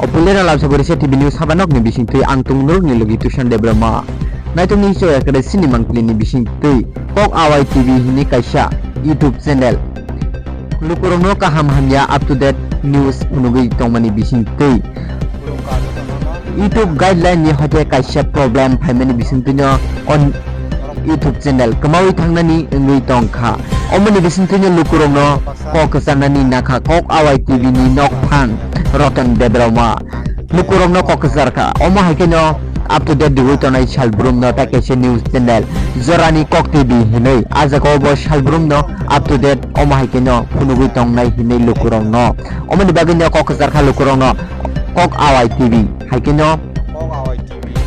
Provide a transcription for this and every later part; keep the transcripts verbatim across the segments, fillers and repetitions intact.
O puilera lamsa Borisa T V news habanokni bisingtwi ang tongmorokni logi Tushan Debbarma. Naitokni history kare sini mangpili ni bisingtwi Kok Awai T V hini kaisa YouTube channel. Lukurokno kaham hamya up to date news phunugwi tongmani bisingtwi YouTube guideline ni hoite kaisa problem phaimani bisingtwino on YouTube channel kwmawi thangnani wngwi tongkha. Omoni bisingtwino lukurokno kok kwcharnani nakha Kok Awai T V ni nokphang Roton Debbarma. Lukurokno kok kwcharkha. Omo hai kheno up to date diwi tonai salbrumno tei kaisa news channel Jorani Kok T V hinwi. A jagao bo salbrumno up to date omo hai kheno phunugwi tongnai hinwi lukurokno. Omoni bagwino kok kwcharkha lukurokno Kok Awai T V hai kheno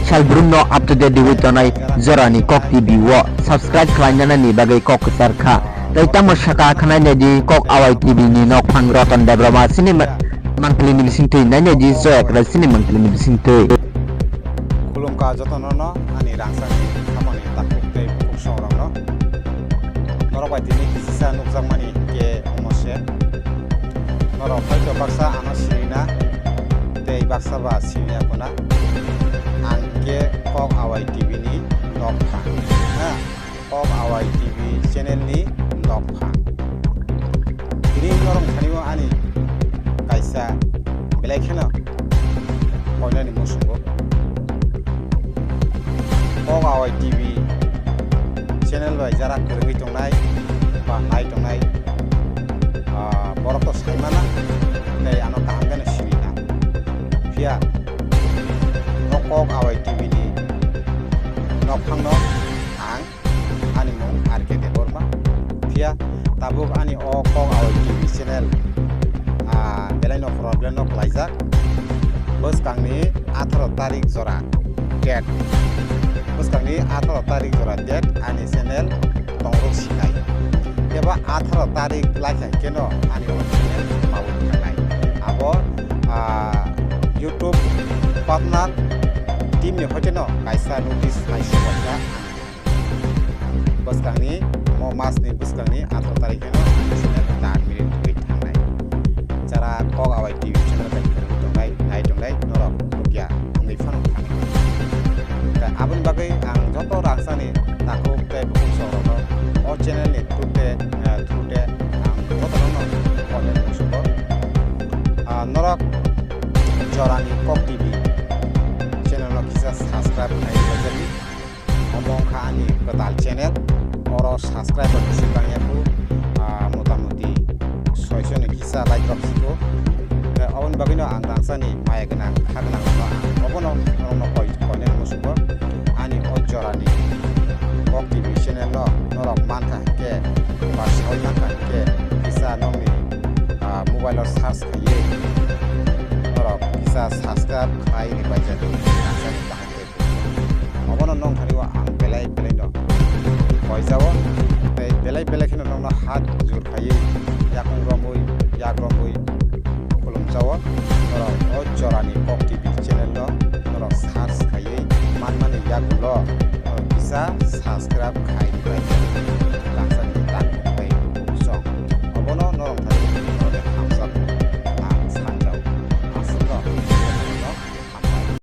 salbrumno up to date diwi tonai Jorani Kok T V o subscribe khlainani bagwi kok kwcharkha. Tei tamo saka khwnainai di Kok Awai T V ni nokphang Roton Debbarma sini ma-, mangpili ni bisingtwi nainai di Joya Krai sini mangpili ni bisingtwi. Khulumkha jotono no ani rangchakni thamani takhuk tei bukhuk songrokno. Norok bai tini kisisa nukjakmani khe omo se. Norok hoito baksa ano sinina tei baksa ba siniya khuna. Ang khe Kok Awai T V ni nokphang. Ha? Kok Awai T V channel ni nokphang. Tini norok thani o ani kaisa belai kheno koinani musungo. Kok Awai T V channel bai jara kwrwngwi tongnai ba nai tongnai, ah, borok to sai mana tei ano kaham kheno sini na. Phiya o Kok Awai T V ni nokphangno ang ani mung R K Debbarma. Phiya tabuk ani o Kok Awai T V channel, ah, belai no problem no khlaijak. Bwskangni atharo tarik jora date. Bwskangni atharo tarik jora date ani channel tongrok sinai. Keba atharo tarik laikha keno ani o channel mawi thangnai. Abo, ah, YouTube partner team ni hoiteno kaisa notice nai sukha. Bwskangni, mo masni bwskangni atharo tarikh heno channel ta minute twi thangnai. Jara Kok Awai T V channel bai kwrwngwi tongnai, nai tongnai, norok nukya wngwi phano thangwi. Tei aboni bagwi ang joto rangchakni takhuk tei bukhuk songrokno o channel ni through te, eh, through te ang jotono no khulumkha muchungo. Ah, norok Jorani Kok T V channel no kisa subscribe khlai rwbaijadi. Omo wngkha ani kwtal channel, oro subscriber bisi bangya kho, ah, motamuti soiso ni kisa like rok siko. Eh, oboni bagwino ang rangchakni maya gwnang, kha gwnang rokno ang obono norokno koi, koinani muchungo. Ani o jorani Kok T V channel no norok mankha hinkhe, ba sawi mankha hinkhe, kisa nokni, ah, mobile o search khaiwi norok kisa subscribe khlai rwbaijadi. Rangchakni kaham khe. Obono nong thani o ang belai belai no koijao, tei belai belai kheno nongno hat jur khaiwi yakung romwi yak romwi khulumjao. Norok o jorani Kok T V channel no norok search khaiwi manmani yagulo, norok kisa subscribe khai rwbai.